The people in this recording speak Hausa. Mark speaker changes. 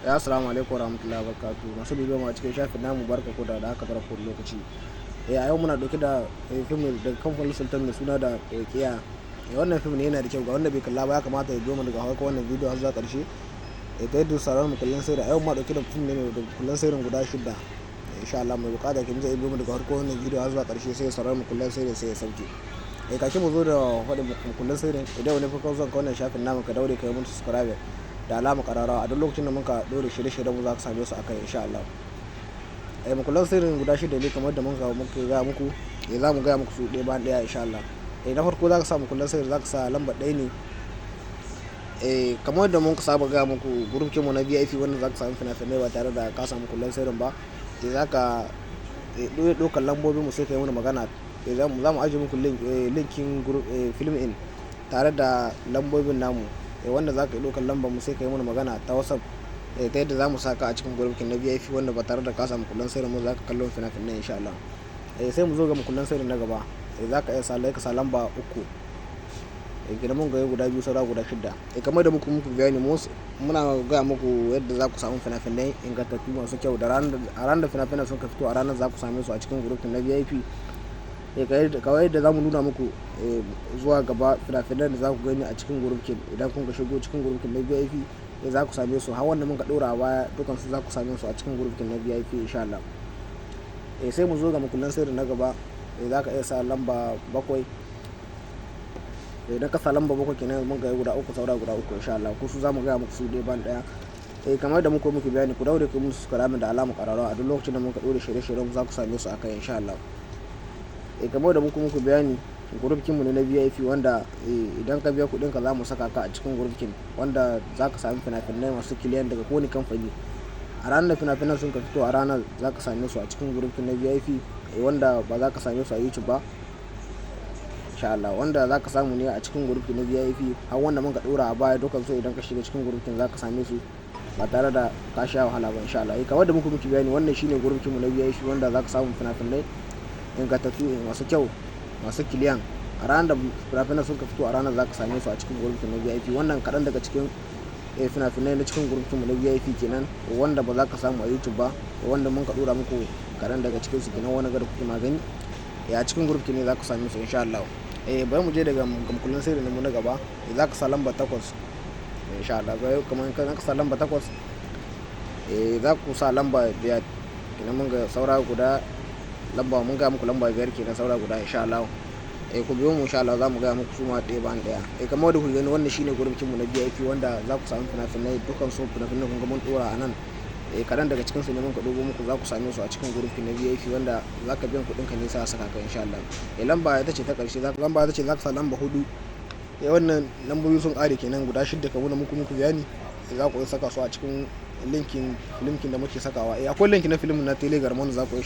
Speaker 1: Ya assalamu alaikum warahmatullahi wabarakatuh. Masu bibiyar mu a cikin shafin namu, barka ku da haka, barka ku lokaci. A yau muna dauke da fim daga kamfanin Sultan mai suna da Kiya. Wannan fim ne yana da kyau ga wanda bai kalla ba, ya kamata ya biyo mu daga farkon wannan bidiyo har zuwa karshe. Ta yadda sauraron mu kullun sai da a yau muna dauke da fim ne da kullun sirrin guda shidda. Insha Allah mai bukata kin zai biyo mu daga farkon wannan bidiyo har zuwa karshe, sai ya saurari mu kullun sirrin, sai ya sauke. Kafin mu zo da faɗin kullun sirrin, idan wani farkon zuwan ka wannan shafin namu, ka daure ka yi mun subscribe da alama kararrawa. A duk lokacin da muka dore shirye-shiryen mu, za ka same su akai insha Allah. Makullan sirrin guda shida ne kamar da muka gaya muku. Za mu gaya muku su ɗaya bayan ɗaya insha Allah. Na farko za ka sa makullan sirri, za ka sa lamba 1 ne. Kamar da muka saba gaya muku, group mu na VIP wanda za ka samu fina-finai ba tare da ka samu kullan sirrin ba. Za ka ɗaukar lambobin mu sai ka yi mana magana. Za mu ajiye muku linkin group film in tare da lambobin namu, wanda za ka yi ɗaukar lambar mu sai ka yi mana magana ta WhatsApp, ta yadda za mu saka a cikin group na VIP wanda ba tare da ka samu kullan sirrin mu za ka kallon fina-finai insha Allah. Sai mu zo ga makullan sirrin na gaba. Za ka iya sa ka sa lamba 3. Kenan mun ga guda biyu, saura guda shidda. Kamar da muku bayani, muna gaya muku yadda za ku samu fina-finai ingantattu masu kyau da a ranar da fina-finan sun ka fito, a ranar za ku same su a cikin group na VIP. Kawai yadda za mu nuna muku zuwa gaba fina-finan da za ku gani a cikin group, idan kun ka shigo cikin group na VIP za ku same su, har wanda muka ɗora a baya dukansu za ku same su a cikin group na VIP insha Allah. Sai mu zo ga makullan sirri na gaba. Za ka iya sa lamba 7. Idan ka sa lamba 7, kenan mun ga guda uku, saura guda uku insha Allah. Ko su za mu gaya muku su ɗaya bayan ɗaya. Kamar da muka muku bayani, ku daure ku musu subscribe da alamar ƙararrawa. A duk lokacin da muka ɗora shirye-shiryen, za ku same su akai insha Allah. Kamar da muka muku bayani, group mu ne na VIP wanda idan ka biya kuɗin ka, za mu saka ka a cikin group wanda za ka sami fina-finai masu clear daga kowane kamfani. A ranar da fina-finan sun ka fito, a ranar za ka same su a cikin group na VIP, wanda ba za ka same su a YouTube ba insha Allah, wanda za ka samu ne a cikin group na VIP. Har wanda muka ɗora a baya dukan su, idan ka shiga cikin group za ka same su ba tare da ka sha wahala ba insha Allah. Kamar da muka miki bayani, wannan shine group mu na VIP wanda za ka samu fina-finai ingantattu masu kyau, masu clear. A ranar da fina-finan sun ka fito, a ranar za ka same su a cikin group na VIP. Wannan kaɗan daga cikin fina-finai na cikin group mu na VIP kenan, wanda ba za ka samu a YouTube ba, wanda mun ka ɗora muku kaɗan daga cikin su kenan. Wani gada kuke magani a cikin group ne za ku same su insha Allah. Bari mu je daga makullan sirri mu na gaba. Za ka sa lamba 8 insha Allah. Kamar ka sa lamba 8, za ku sa lamba 5 kenan. Mun ga saura guda lamba, mun ga muku lamba 5 kenan, saura guda insha Allah. Ku biyo mu insha Allah, za mu ga muku su ma ɗaya bayan ɗaya. Kamar da kuke gani, wannan shine group mu na VIP wanda za ku samu fina-finai dukkan su. Fina-finai kun ga mun ɗora a nan, kaɗan daga cikin su ne muka ɗebo muku. Za ku same su a cikin group na VIP wanda za ka biyan kuɗin ka ne sai a saka ka insha Allah. Lamba ita ce ta ƙarshe, lamba ita ce za ka sa lamba 4. Wannan lambobi sun ƙare kenan guda shidda. Kamar da muku bayani, za ku saka su a cikin linkin da muke sakawa. Akwai link na film na Telegram wanda za ku